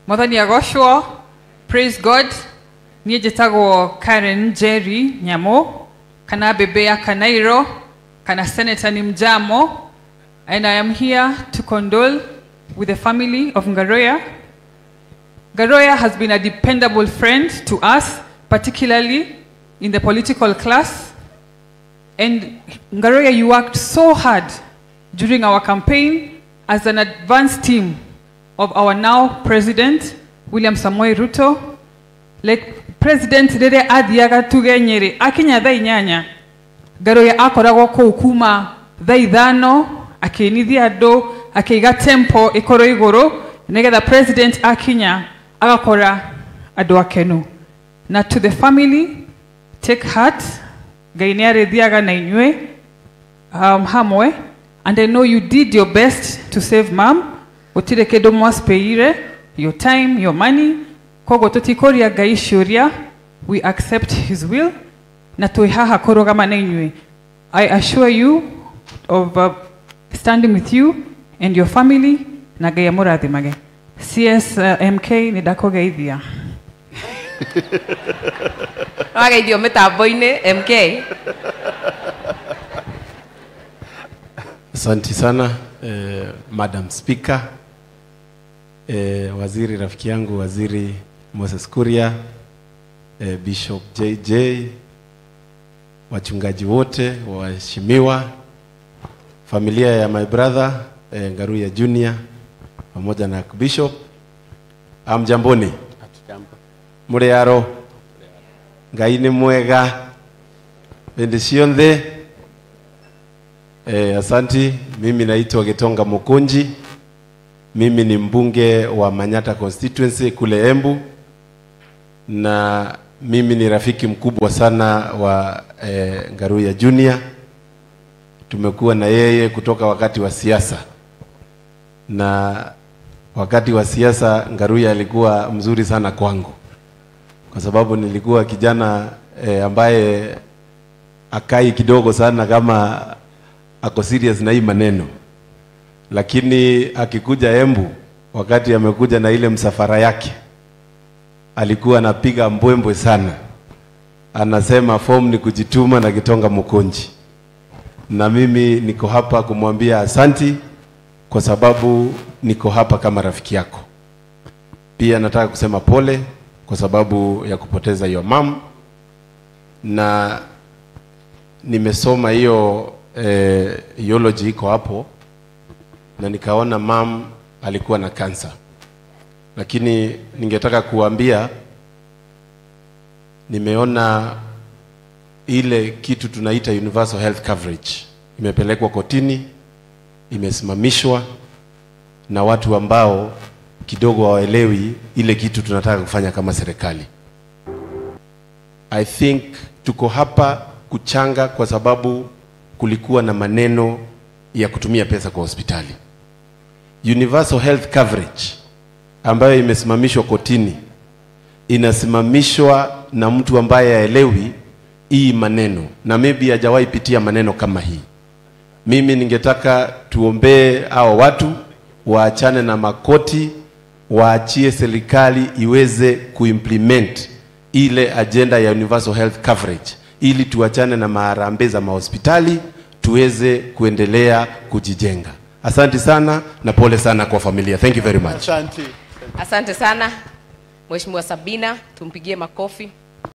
Mwathani agocwo. Praise God. Niĩ njĩtagwo Karen Njeri Nyamu, kana Bebe ya Kanairo, kana Senator ni Mjamo, and I am here to condole with the family of Ngaruiya. Ngaruiya has been a dependable friend to us, particularly in the political class. And Ngaruiya, you worked so hard during our campaign as an advanced team of our now president, William Samoei Ruto. Like President rĩrĩa athiaga tuge Nyĩrĩ akinya thaa 8, Ngaruiya akoragwo kũu kuma thaa 5 akĩinithia andũ, akĩiga tempo ĩkorwo igũrũ nĩgetha president akinya agakora andũ akenu. Na to the family, take heart. Ngai nĩ arĩthiaga na inyuĩ hamwe, and I know you did your best to save mom. Gũtirĩ kĩndũ mwaspeire, your time, your money. Koguo tũtikũria Ngai ciũria, we accept his will, na twĩ haha kũrũgama na inyuĩ. I assure you of standing with you and your family, na Ngai amũrathimage. CS MK nĩ ndakũgeithia. Wageithio mĩtambo-inĩ MK. Asante sana Madam Speaker, waziri rafiki yangu Waziri Moses Kuria, Bishop JJ, wachungaji wote, waheshimiwa, familia ya my brother Ngaruiya Junior pamoja na Bishop. Amjamboni. Muriaro. Ngai ni mwega hĩndĩ ciothe. Asanti. Mimi naitwa Gitonga Mukunji. Mimi ni mbunge wa Manyata constituency kule Embu, na mimi ni rafiki mkubwa sana wa Ngaruiya Junior. Tumekuwa na yeye kutoka wakati wa siasa, na wakati wa siasa Ngaruiya alikuwa mzuri sana kwangu, kwa sababu nilikuwa kijana ambaye akai kidogo sana kama ako serious na hii maneno. Lakini akikuja Embu, wakati amekuja na ile msafara yake, alikuwa anapiga mbwembwe sana. Anasema form ni kujituma na Gitonga Mukunji. Na mimi niko hapa kumwambia asanti kwa sababu niko hapa kama rafiki yako. Pia nataka kusema pole kwa sababu ya kupoteza your mom. Na nimesoma hiyo eulogy iko hapo, na nikaona mom alikuwa na kansa. Lakini ningetaka kuambia, nimeona ile kitu tunaita universal health coverage imepelekwa kotini, imesimamishwa na watu ambao kidogo hawaelewi ile kitu tunataka kufanya kama serikali. I think tuko hapa kuchanga kwa sababu kulikuwa na maneno ya kutumia pesa kwa hospitali. Universal health coverage ambayo imesimamishwa kotini inasimamishwa na mtu ambaye haelewi hii maneno, na maybe hajawahi pitia maneno kama hii. Mimi ningetaka tuombee hao watu waachane na makoti, waachie serikali iweze kuimplement ile agenda ya universal health coverage, ili tuachane na maharambee za mahospitali, tuweze kuendelea kujijenga. Asante sana na pole sana kwa familia. Thank you very much. Asante. Asante sana Mheshimiwa Sabina, tumpigie makofi.